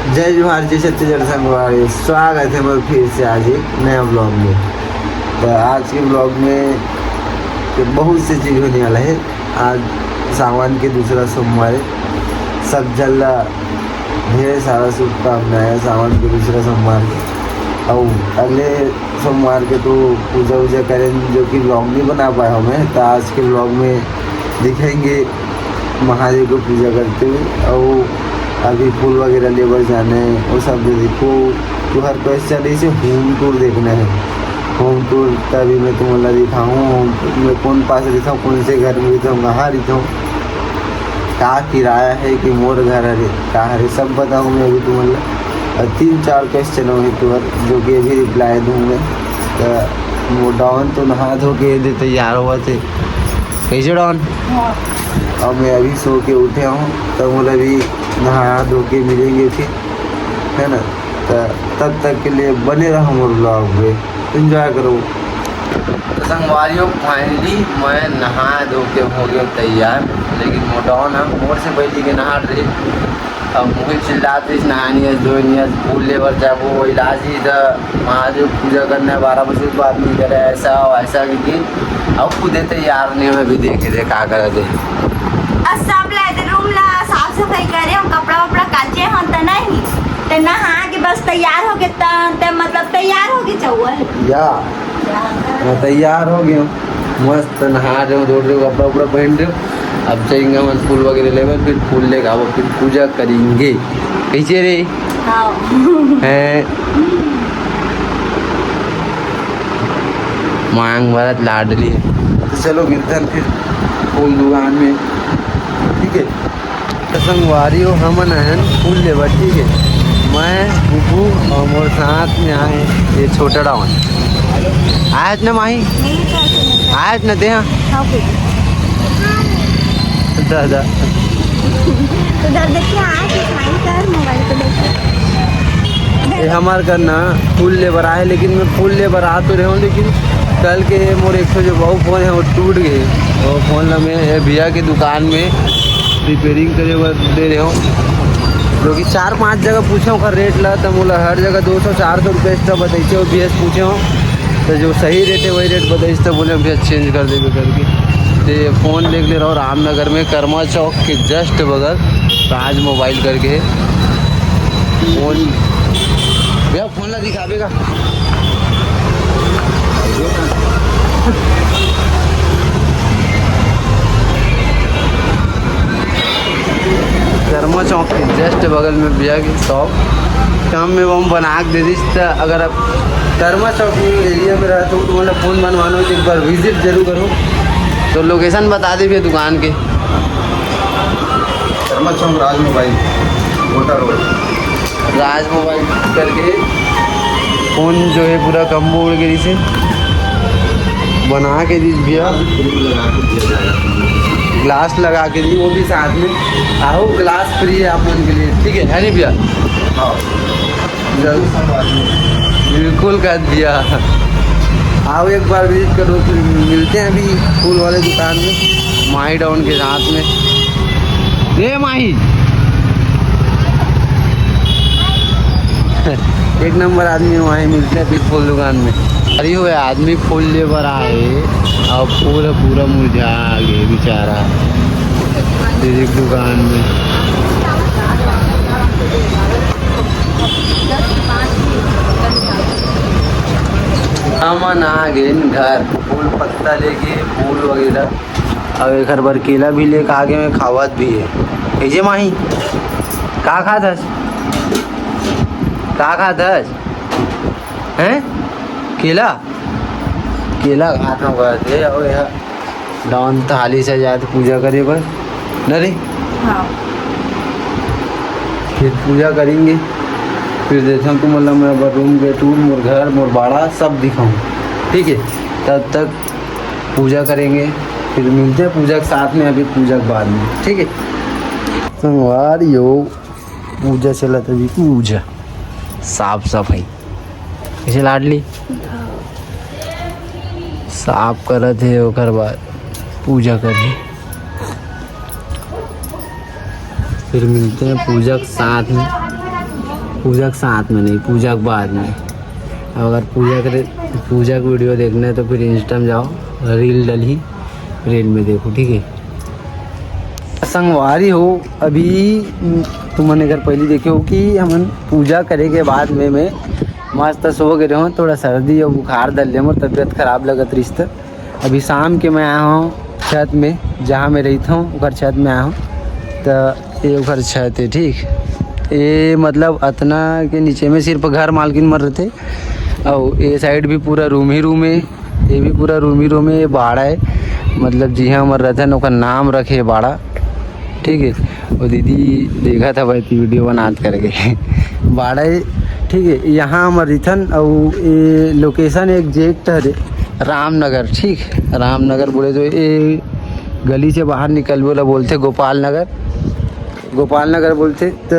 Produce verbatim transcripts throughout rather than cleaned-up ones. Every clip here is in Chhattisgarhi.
जय जोहार, जय छत्तीसगढ़ संगवारी, स्वागत है मोर फिर से आज एक नया ब्लॉग में। तो आज के ब्लॉग में तो बहुत सी चीज होने वाला है। आज सावन के दूसरा सोमवार है। सब जन ला ढेर सारा शुभकामनाएं सावन के दूसरा सोमवार के। और अगले सोमवार के तो पूजा वूजा करें, जो कि ब्लॉग नहीं बना पाया हूँ मैं, तो आज के ब्लॉग में दिखेंगे महादेव को पूजा करते हुए। और अभी फूल वगैरह लेबर जाना है, वो सब भी देखो। तो हर कोई चल इसे होम टूर देखना है। होम टूर तभी मैं तुमला दिखाऊँ, होम टूर में कौन पास रहता हूँ, कौन से घर में रहता हूँ, कहाँ रहता हूँ, का किराया है कि मोर घर हरे, का हरे, सब बताऊँ मैं अभी तुमला। और तीन चार क्वेश्चन होंगे तुहर, जो कि अभी रिप्लाई दूंगा। तो वो डॉन तो नहा धो के दे तैयार हुआ थे। कैसे डॉन? अब मैं अभी सो के उठे हूँ, तो मोला अभी नहा धो के मिलेंगे फिर, है ना? तो तब तक के लिए बने रहो मोर ब्लॉग में, एंजॉय करो। तो संगवारियों, फाइनली मैं नहा धो के हो गया तैयार, लेकिन मोर डॉन हम मोर से पहले के नहा रहे। अब मुझे चिल्लाते इस नहानियस धोनियस फूल लेबर जाबो, इलाज ही था, महादेव पूजा करने बारह बजे तो आदमी करे ऐसा वैसा भी दिन। अब खुदे तैयार नहीं हुए, भी देखे थे का करे थे। अब सब लाए थे रूम ला साफ सफाई करे, हम कपड़ा वपड़ा काचे हम तो नहीं, ते नहा के बस तैयार हो गए, त ते मतलब तैयार हो गए चौवन। या मैं तैयार हो गया हूँ, मस्त नहा रहे हो, दौड़ रहे हो, कपड़ा उपड़ा पहन रहे हो। अब जाएंगे हम फूल वगैरह लेवे, फिर फूल लेके आओ, फिर पूजा करेंगे। कैसे रे? हाँ। हैं? मांग भरत लाडली है। तो चलो मिलते हैं फिर फूल दुकान में, ठीक है? तो संगवारी हो, हमन अहन फूल लेबर, ठीक है? मैं, बुबू और मोर साथ में आए ये छोटा डावन। आयत ना माही? आयत ना दे, हाँ। हाँ, ओके। दादा। उधर देखिए, आए तो smile कर, मोबाइल को देखिए। ये हमार करना फूल लेबर आए, लेकिन मैं फूल लेबर आ तो रहे हूँ, लेकिन कल के मोर एक ठो जो बहू फोन है, वो टूट गए। वो फोन ला मैं ये भैया के दुकान में रिपेयरिंग करे बर दे रहे हूँ, जो कि चार पांच जगह पूछे ओकर रेट ला, तो मोला हर जगह दो सौ चार सौ रुपये एक्स्ट्रा बताइए। वो भैया से पूछे हूँ, तो जो सही रेट है वही रेट बताइए, तो बोले भैया चेंज कर देंगे करके। तो ये फोन देख ले रहो रामनगर में, कर्मा चौक के जस्ट बगल राज मोबाइल करके है। फोन भैया, फोन ला दिखाबे का? धर्मा चौक के जस्ट बगल में भैया की शॉप। काम में वो हम बना के दे दीस, त अगर आप धर्मा चौक में एरिया में रहते हो तो मतलब फोन बनवाना हो तो एक बार विजिट जरूर करो। तो लोकेशन बता दे भैया दुकान के। धर्मा चौक राज मोबाइल, गोटा रोड। राज मोबाइल करके फोन जो है पूरा कम उड़ गई से बना के दी भैया, ग्लास लगा के दी, वो भी साथ में। आओ, ग्लास फ्री है आप मन के लिए, ठीक है, है नहीं भैया? हाँ, जरूर संगवारी। बिल्कुल कर दिया। आओ एक बार विजिट करो, फिर मिलते हैं अभी फूल वाले दुकान में, माही डाउन के साथ में। ए माही, एक नंबर आदमी है, वहीं मिलते हैं फिर फूल दुकान में। अरे हुए आदमी फूल लेबर आए और फूल पूरा मुरझा गए बेचारा। फिर एक दुकान में हमन आ गए घर, फूल पत्ता लेके, फूल वगैरह। अब एक बर केला भी लेके आगे में खावत भी है। कैसे माही, का खात हस? का खात हस? हैं? केला? केला खात हूँ कहत हे। और यहाँ डॉन थाली से जाए तो पूजा करे बर, न रे? हाँ। फिर पूजा करेंगे, फिर देखा तुम मतलब मैं रूम के टूर, मोर घर, मोर बाड़ा सब दिखाऊँ, ठीक है? तब तक पूजा करेंगे, फिर मिलते हैं पूजा के साथ में, अभी पूजा के बाद में, ठीक है? संगवारी हो, पूजा चलत अभी, पूजा, साफ सफाई, कैसे लाडली साफ करत हे, ओकर बाद पूजा करही। फिर मिलते हैं पूजा के साथ में। पूजा के साथ में नहीं, पूजा के बाद में। अब अगर पूजा के, पूजा के वीडियो देखना है तो फिर इंस्टा में जाओ, रील डली, रील में देखो, ठीक है। संगवारी हो, अभी तुमन अगर पहली देखे हो कि हमन पूजा करे के बाद में मैं मस्त सो गए रहो, थोड़ा सर्दी और बुखार धर ले, मोर तबीयत खराब लगत रहिस त। अभी शाम के मैं आया हूँ छत में, जहाँ मैं रहता हूँ ओकर छत में आया हूँ। तो ये ओकर छत है, ठीक। ये मतलब अतना के नीचे में सिर्फ घर मालकिन मन रहते, और ये साइड भी पूरा रूम ही रूम है। ये भी पूरा रूम ही रूम है। ये बाड़ा है, मतलब जिहाँ हमर रहते हैं ओकर नाम रखे बाड़ा, ठीक है। वो दीदी देखा था भाई वीडियो बनात करके बाड़ा है, ठीक है। यहाँ हमर रिथन, और ये लोकेशन एग्जैक्ट हरे रामनगर, ठीक। रामनगर बोले तो ये गली से बाहर निकलबे ओला बोलथे गोपाल नगर, गोपाल नगर बोलथे। तो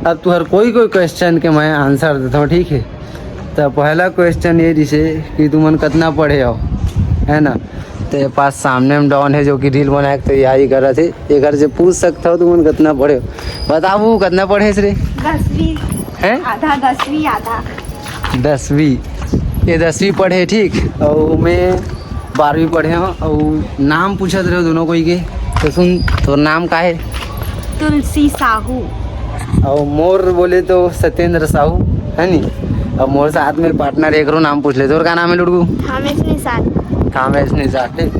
अब तुहर कोई कोई क्वेश्चन के मैं आंसर देता हूँ, ठीक है। तो पहला क्वेश्चन ये रिसे कि तुमन कितना पढ़े हो, है ना? तो ये पास सामने में डॉन है जो कि रील बनाए के तैयारी करत है। एकर से पूछ सकता हो तुमन कितना पढ़े हो? बताबू कितना पढ़े रे? दसवीं। हैं? आधा, दसवीं आधा। दसवीं। ये दसवीं पढ़े, ठीक, और मैं बारहवीं पढ़े हूँ। और नाम पूछत रहे हो दोनों कोई के, तो सुन, तोर नाम का है? तुलसी साहू। और मोर बोले तो सत्येंद्र साहू, है नी? और मोर साथ में पार्टनर एकरो नाम पूछ ले। तोर का नाम है लुड़कू? थामेश निषाद। थामेश निषाद, ठीक।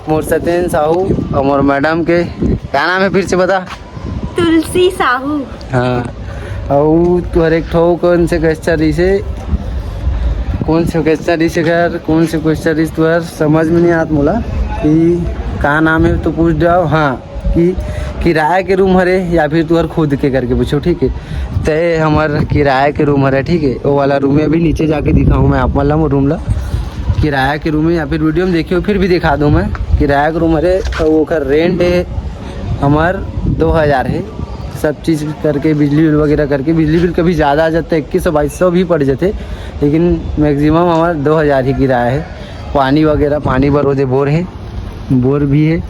मोर सत्येंद्र साहू और मोर मैडम के का नाम है, फिर से बता। तुलसी साहू। हाँ, और तुहर एक ठो कौन से क्वेश्चन रिसे, कौन से क्वेश्चन रिसे कर, कौन से क्वेश्चन रिस तुहर समझ में नहीं आत मोला कि का नाम है, तो पूछ जाओ। हाँ, कि किराया के रूम हरे या फिर तुहर खुद के करके पूछो, ठीक है। तय हमर किराया के रूम हरे, ठीक है, वो वाला रूम है। अभी नीचे जाके दिखाऊँ मैं आप वाला वो रूम ला, किराया के रूम है, या फिर वीडियो में देखियो फिर भी दिखा दूँ मैं। किराया के रूम हरे, और ओकर रेंट है हमर दो हज़ार है। सब चीज़ करके, बिजली बिल वगैरह करके, बिजली बिल कभी ज़्यादा आ जाता है, इक्कीस सौ बाईस सौ भी पड़ जाते, लेकिन मैक्सिमम हमारा दो हज़ार ही किराया है। पानी वगैरह, पानी बर ओदे बोर है, बोर भी है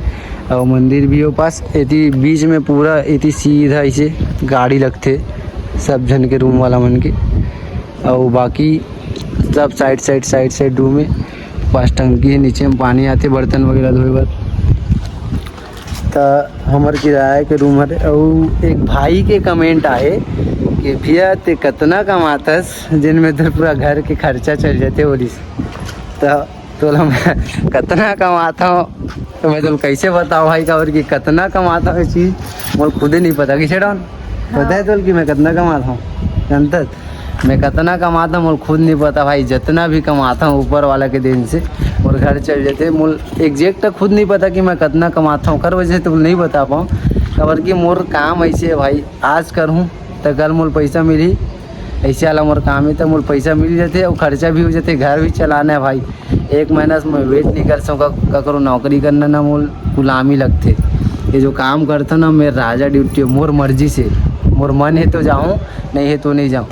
और मंदिर भी हो पास। एती बीच में पूरा एती सीधा ऐसे गाड़ी लगते सब झन के रूम वाला मन के, और बाकी सब side side side side room है। पास टंकी है, नीचे में पानी आते बर्तन वगैरह धोए बर। त हमर किराया के रूम हरे। अउ एक भाई के कमेंट आए कि भैया ते कतना कमाथस, जिनमें तोर पूरा घर के खर्चा चल जाते बोलिस। त तोला मैं कतना कमाता हूँ तो मैं तोला कैसे बताऊँ भाई, काबर कि कतना कमाता हूँ ये चीज़ मोला खुदे नहीं पता। किसे डॉन पता है तोला कि मैं कतना कमाता हूँ? जानता मैं कतना कमाता हूँ, मोला खुद नहीं पता भाई। जितना भी कमाता हूँ ऊपर वाला के देन से मोर घर चल जाते। मोला एग्जैक्ट खुद नहीं पता कि मैं कतना कमाता हूँ, ओकर वजह से तो नहीं बता पाऊँ। काबर कि मोर काम ऐसे है भाई, आज करहूँ तो कल मोला पैसा मिलही, ऐसे वाला मोर काम है। तो मोला पैसा मिल जाते और खर्चा भी हो जाते, घर भी चलाना है भाई। एक महीना से मैं वेट नहीं कर सकूँ, ककरो नौकरी करना ना मोला गुलामी लगते। ये जो काम करता ना, मैं राजा ड्यूटी, मोर मर्जी से, मोर मन है तो जाऊँ, नहीं है तो नहीं जाऊँ।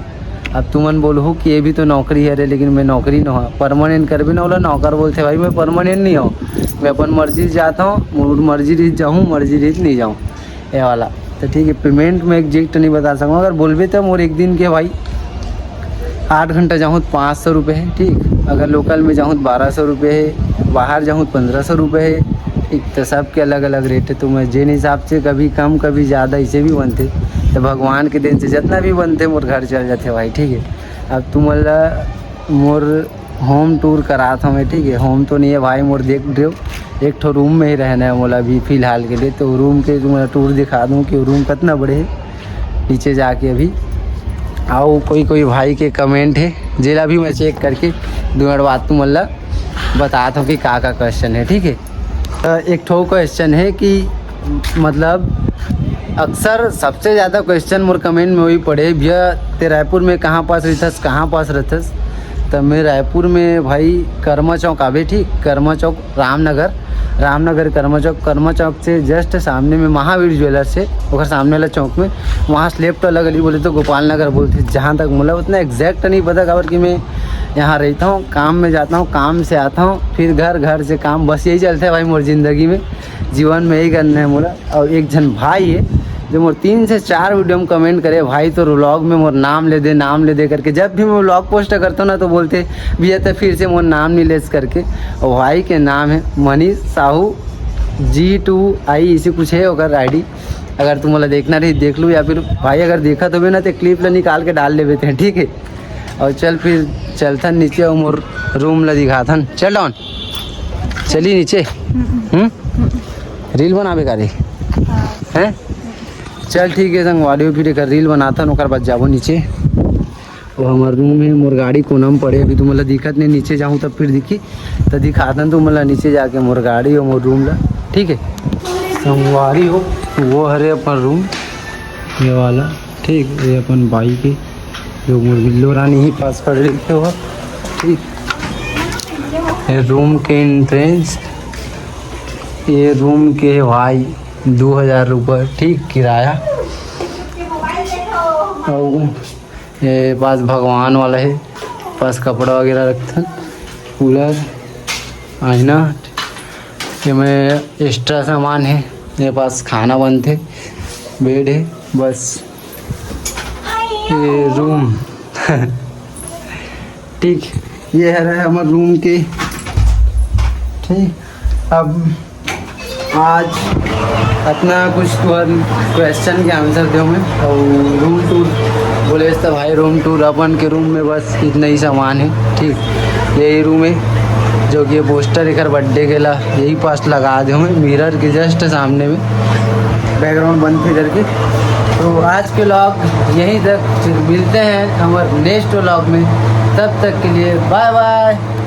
अब तुमन बोलहू कि ये भी तो नौकरी हरे, लेकिन मैं नौकरी न हो, परमानेंट करबे ना, ओला नौकर बोलते भाई, मैं परमानेंट नहीं हूँ। मैं अपन मर्जी से जाता हूँ, मोर मर्जी रही जाऊँ, मर्जी रही नहीं जाऊँ, ये वाला। तो ठीक है, पेमेंट मैं एग्जैक्ट नहीं बता सकूँ। अगर बोलबे तो मोर एक दिन के भाई आठ घंटा जाहूँ तो पाँच सौ रुपये है, ठीक। अगर लोकल में जाहूँ तो बारह सौ रुपये है, बाहर जाहूँ तो पन्द्रह सौ रुपये है, ठीक। तो सबके अलग अलग रेट है। तो मैं जिन हिसाब से कभी कम कभी ज़्यादा ऐसे भी बनते, तो भगवान के देन से जितना भी बनते मोर घर चल जाते भाई, ठीक है। अब तुम मोला मोर होम टूर करात हमें, ठीक है। होम तो नहीं है भाई, मोर देख रहे हो, एक ठो रूम में ही रहना है मोला अभी फिलहाल के लिए। तो रूम के तुम्हें टूर दिखा दूँ कि रूम कितना बड़े है। नीचे जाके अभी आओ, कोई कोई भाई के कमेंट है, जेला भी मैं चेक करके दो मिनट बाद तुम मोला बताता हूँ कि का का क्वेश्चन है, ठीक है। तो एक ठो क्वेश्चन है कि मतलब अक्सर सबसे ज़्यादा क्वेश्चन मोर कमेंट में वही पड़े, "भैया ते रायपुर में कहाँ पास रहथस, कहाँ पास रहथस?" तो मैं रायपुर में भाई कर्मा चौक आवे, ठीक, कर्मा चौक रामनगर, रामनगर कर्मा चौक, कर्मा चौक से जस्ट सामने में महावीर ज्वेलर्स है, ओकर सामने वाला चौक में, वहाँ से लेफ्ट वाला गली बोले तो गोपाल नगर बोलते। जहाँ तक मतलब उतना एग्जैक्ट नहीं पता, काबर कि मैं यहाँ रहता हूँ, काम में जाता हूँ, काम से आता हूँ, फिर घर, घर से काम, बस यही चलता है भाई मोर जिंदगी में, जीवन में यही करना है मोला। और एक झन भाई है, जो मोर तीन से चार वीडियो में कमेंट करे, "भाई, तोर व्लॉग में मोर नाम ले दे, नाम ले दे" करके। जब भी मैं व्लॉग पोस्ट करता हूँ ना, तो बोलते, "भैया, तो फिर से मोर नाम नहीं लेस" करके। और भाई के नाम है मनीष साहू, जी टू आई, इसे कुछ है ओकर आईडी। अगर तुम वाला देखना रही, देख लो, या फिर भाई अगर देखा तो भी ना, तो क्लिप ला निकाल के डाल लेते हैं, ठीक है। और चल, फिर चलथन नीचे, और मोर रूम ला दिखाथन। चल डाउन, चली नीचे। हम्म। रील बनाबे का रे? हैं? चल ठीक है संगवारी हो, फिर एक रील बनाथन, ओकर बाद जाबो नीचे। वो हमार रूम है, मोर गाड़ी कोना में पड़े, अभी तुमला दिखत नहीं, नीचे जाऊँ तब फिर दिखी, तो दिखाथन तुमला नीचे जाके मोर गाड़ी और मोर रूम ला, ठीक है संगवारी हो। वो हरे अपन रूम, ये वाला, ठीक, ये अपन बाइक है, जो मोर बिल्लो रानी ही पास खड़े रखे हो, ठीक। ये रूम के एंट्रेंस, ये रूम के भाई दो हज़ार रुपये, ठीक, किराया। और ये पास भगवान वाला है, पास कपड़ा वगैरह रखथन, कूलर, आईना, ये में एक्स्ट्रा सामान है, ये पास खाना बनथे, बेड है, बस ये रूम। ठीक, ये हरे हमर रूम के। ठीक, अब आज अतना कुछ तुहर क्वेश्चन के आंसर देव मैं। और रूम टूर बोले तो भाई, रूम टूर अपन के रूम में बस इतना ही सामान है। ठीक, यही रूम है जो कि ये पोस्टर एकर बर्थडे के ला यही पास लगा दे हूँ मिरर के जस्ट सामने में, बैकग्राउंड बंद थे करके। तो आज के व्लॉग यहीं तक, फिर मिलते हैं हमारे नेक्स्ट व्लॉग में। तब तक के लिए बाय बाय।